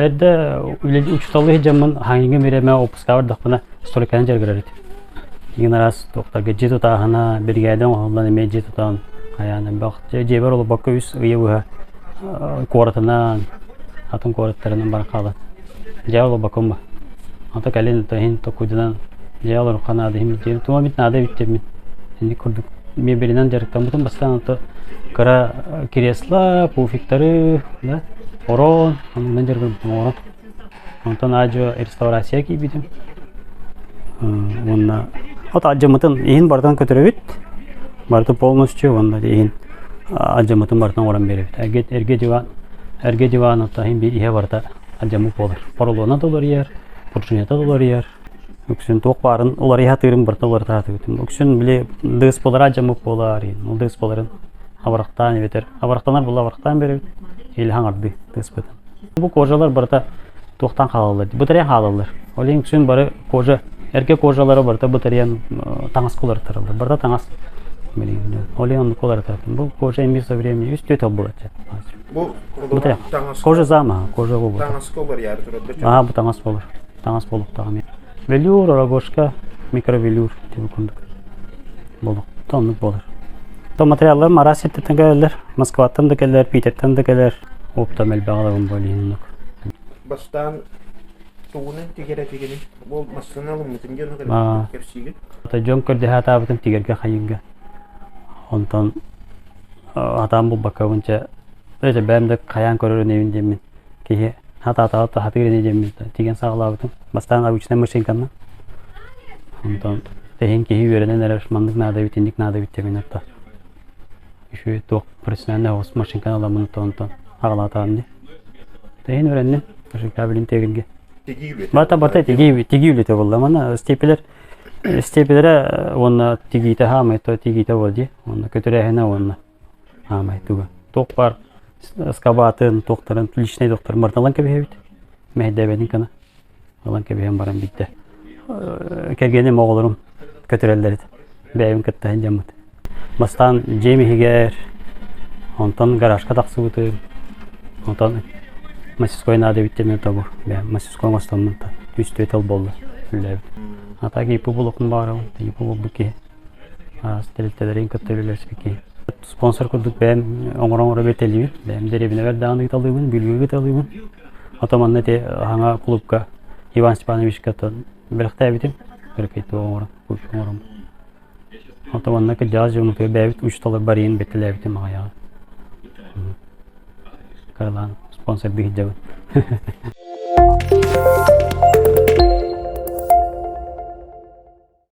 Эрдэ учууталлыы сылдьаммын хаҥыҥҥа бириэмэ отпускаҕа бардахпына стройканан дьарыгырар этим. Игин араас туохтарга дьиэ тутааһына, биригээдэ оҥоһуллан эмиэ дьиэ тутан хайаан элбэх. Дьиэбэр олорбокко үс ыйы быһа куоратынан, атын куораттарынан баран хаалан. Дьиэҕэ олорбоккум ба. Ото кэлин иһин токуйданан дьиэҕэ олоруохха наада иһин дьиэм тума эбит наада эбит диэммин. Инник курдук мебелинэн дьарыктаммытым бастаан ото кыра кресло, пуфиктары, да, орон, оннунан дьарыгырбытым оҥорон. Онтон аадьуо реставрация киирбитим. Уонна от алдьаммытын иһин барытын көтөрөбүт. Барыта полностью уонна иһин алдьаммытын барытын оҥорон биэрэбит. Эргэ, эргэ диван, эргэ диван оттон иһин биир иһэ барыта алдьаммыт буолар. Поролона да уларыйар, пружината да уларыйар. Үксүн туох баарын уларыйа сатыырым барыта уларыта сатыыбытым. Үксүн били дыыс буолара алдьаммыт буолар, ол дыыс буоларын абырахтаан эбэтэр абырахтанар буолла абырахтаан биэрэбит или хаҥардыы тыаспытын. Бу кожалар барыта туохтан хаалаллар? Бытарыйан хаалаллар. Ол иһин үксүн бары кожа, эргэ кожалара барыта бытарыйан таҥаска уларытараллар. Барыта таҥас. Ол иһин оннук уларытатын. Бу кожа эмиэ со временем үс түөт буолар. Бу таҥас кожа зама, кожа буолар. Таҥаска уларыйар турар. Аа, бу таҥас буолар. Таҥас буолуохтаах эмиэ. Велюр, рогожка, микровелюр диэн курдук буолуох. Оннук буолар. То материалларым араас сиртэн кэлэллэр. Москваттан да кэлэр, Питертэн да кэлэр. Оптом элбэх алабын буолуох. Бастаан тугунан тигэр этигиний? Ол массыына ылыммытын диэн кэпсиигин. Дьон көрдөһө сатаабытым тигэргэ хайыырга. Онтон сатаан булбаккабын чэ бэйэм да хайаан көрөр инибин диэммин киһи хатаатаҕа хатыыр ини диэммин тигэн саҕалаабытым. Бастаан обычнай машинканан. Онтон тэһин киһи үөрэнэн эрэр маннык наада эбит, инник наада эбит диэммин отто үчүгэй туох профессиональный оҕус машинканы ыламмын онтон аҕалаатаҕым дии. Тэһин үөрэнним машинка билин тегилге. Тигии үлэтэ. Барыта барыта тигии тигии үлэтэ буолла. Манна степелер степелерэ уонна тигиитэ хаамай то тигиитэ буол дии. Уонна көтүрээһинэ уонна хаамай туга. Туох баар скабатын, туохтарын, личный доктор барытын кэбиһэбит. Мэһэйдээбэтин гына. Ылан кэбиһэн баран биирдэ кэргэним оҕолорум көтүрэллэр этэ. Бэйэбин кытта сылдьаммыт. Бастаан дьиэм иһигэр, онтон гаражка тахсыбытым, онтон мастерской наада эбит диэн тобу бэйэм мастерской оҥостоммун да үс-түөрт сыл буолла үлэлээбит. А так ИП булуохпун баҕарабын, ИП булбут киһи. Араас тэрилтэлэрин кытта үлэлэспит киһи. Спонсор курдук бэйэм оҥоро-оҥоро бэртэлиибин. Бэйэм дэриэбинэбэр даҕаны ыыталыыбын, Бүлүүгэ ыыталыыбын. Ото манна ити хаҥа клубка Иван Степановичка бэлэхтээбитим. Кыракый оҥорон, оҥорон. Ото манна кырдьаҕас дьоммутугар бэйэбит учууталлар барыйын бэртэлээбитим аҕыйаҕы. Кыралаан спонсордыы сылдьабын.